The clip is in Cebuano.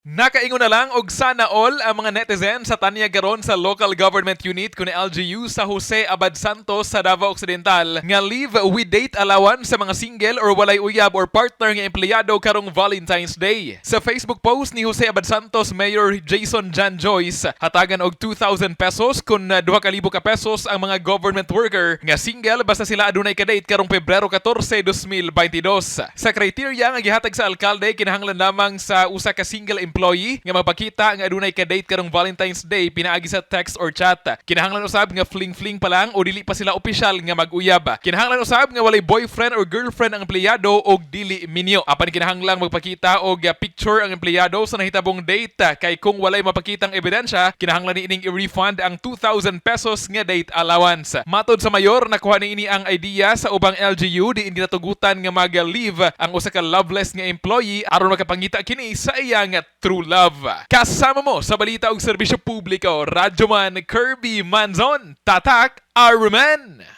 Nakaingon na lang og "sana all" ang mga netizen sa tanyag karon sa local government unit kun LGU sa Jose Abad Santos sa Davao Occidental nga leave with date allowance sa mga single or walay uyab or partner nga empleyado karong Valentine's Day. Sa Facebook post ni Jose Abad Santos Mayor Jason John Joyce, hatagan og 2,000 pesos kun 2,000 ka pesos ang mga government worker nga single basta sila adunay ka-date karong Pebrero 14, 2022. Sa criteria nga gihatag sa alkalde, kinahanglan lamang sa usa ka single employee nga mapakita nga adunay ka-date karong Valentine's Day pinaagi sa text or chat. Kinahanglan usab nga fling-fling pa lang o dili pa sila opisyal nga mag-uyab. Kinahanglan usab nga walay boyfriend or girlfriend ang empleyado og dili minyo. Apan kinahanglang magpakita og picture ang empleyado sa nahitabong date kay kung walay mapakitang ebidensya, kinahanglan niining i-refund ang 2,000 pesos nga date allowance. Matod sa mayor, nakuha niini ang idea sa ubang LGU diin ginatugutan nga mag-leave ang usa ka loveless nga employee aron makapangita kini sa iyang true love. Kasama mo sa balita og serbisyo publiko, Radyoman Kirby Manzon, Tatak Arman!